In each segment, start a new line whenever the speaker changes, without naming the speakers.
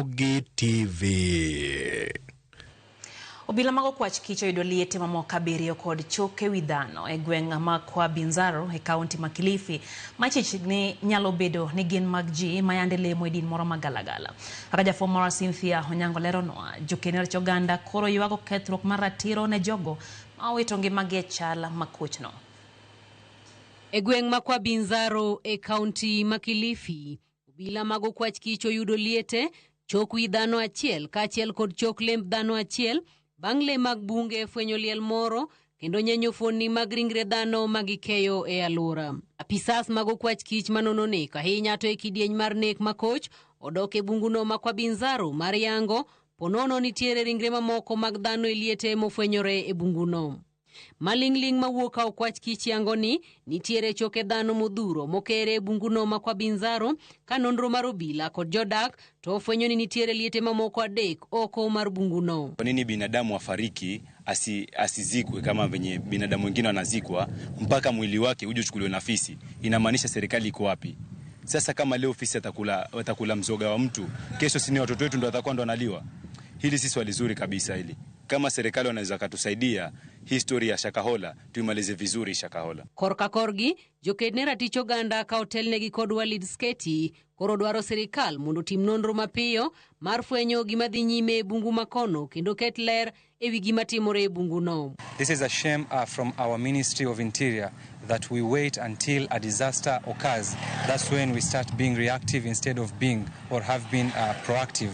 Ramogi TV.
Obila mag okwach kich oyudo liete mamoko 7 kod choke wi dhano e gweng' ma Kwa Binzaro e kaunti ma Kilifi, machich ni nyalo bedo ni gin mag ji ma yande lemo e din moro magalagala. Kaka jafwambo marwa Cynthia Onyango leronwa, jokeni rach oganda koro ywago kethruok mar ratiro ne jogo ma owito ngimagi e chal makochno.
E gweng' ma Kwa Binzaro e kaunti ma Kilifi, obila mag okwach kich oyudo liete, chok wi dhano achiel kaachiel kod chok lemb dhano achiel bang' le mag bunge fwenyo liel moro kendo nyenyo fuonni mag ringre dhano ma gikeyo e alwora. Apisas mag okwach kich manono nek ahinya to e kidieny mar nek makoch odok e bunguno ma Kwa Binzaro mar yango ponono nitiere ringre mamoko mag dhano e liete mofwenyore e bunguno. Maling'ling' mawuok ka okwach kich yango ni nitiere choke dhano modhuro mokere e bunguno ma Kwa Binzaro ka nonro mar obila kod jodak to ofwenyo ni nitiere liete mamoko 3 oko mar bunguno.
Kwa nini binadamu afariki asizikwe kama venye binadamu wengine wanazikwa mpaka mwili wake uje uchukuliwe na fisi? Inamaanisha serikali iko wapi? Sasa kama leo fisi atakula mzoga wa mtu, kesho si ni watoto wetu ndo watakuwa ndo wanaliwa? Hili si swali zuri kabisa hili. Kama serikali wanaweza katusaidia history ya Shakahola, tuimalize vizuri Shakahola.
Korka korgi, joked ne ratich oganda ka otelnegi kod Walid Sketi koro dwaro sirikal mondo otim nonro mapiyo mar fwenyo gima dhi nyime e bungu makono kendo ket ler e wi gima timore e bunguno.
This is a shame from our Ministry of Interior that we wait until a disaster occurs. That's when we start being reactive instead of being or have been proactive.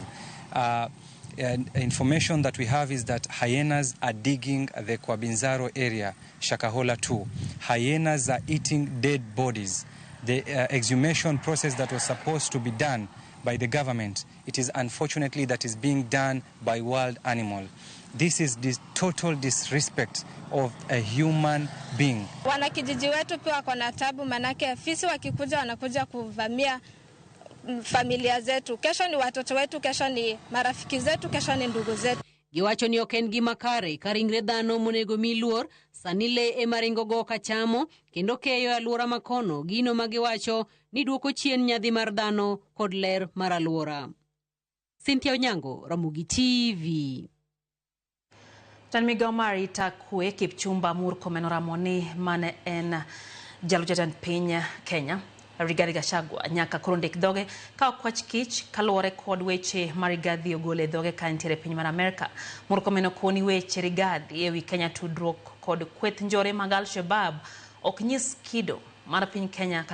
And information that we have is that hyenas are digging the Kwa Binzaro area, Shakahola 2. Hyenas are eating dead bodies. The exhumation process that was supposed to be done by the government, it is unfortunately that is being done by wild animal. This is this total disrespect of a human being.
Wanakijiji wetu pia wako na tabu, manake fisi wakikuja wanakuja kuvamia familia zetu. Kesho ni watoto wetu, kesho ni marafiki zetu, kesho ni ndugu zetu.
Giwacho ni ok en gima kare ka ringre dhano monego mi luor sani le ema ringo ka chamo kendo keyo e alwora makono, gino ma giwacho ni duoko chien nyadhi mar dhano kod ler mar alwora. Cynthia Onyango, Ramogi TV.
Jatend migao mar arita kwe Kipchumba Murkomen oramo ni mane en jalup jatend piny Kenya Rigathi Gachagua nyaka koro ndik dhoge ka okwach kich kaluwore kod weche ma Rigathi ogolo e dhoge ka entiere e piny mar Amerka. Murkomen okoni weche Rigathi ewi Kenya tudruok kod kweth njore mag Al-Shabaab ok nyis kido mar piny Kenya.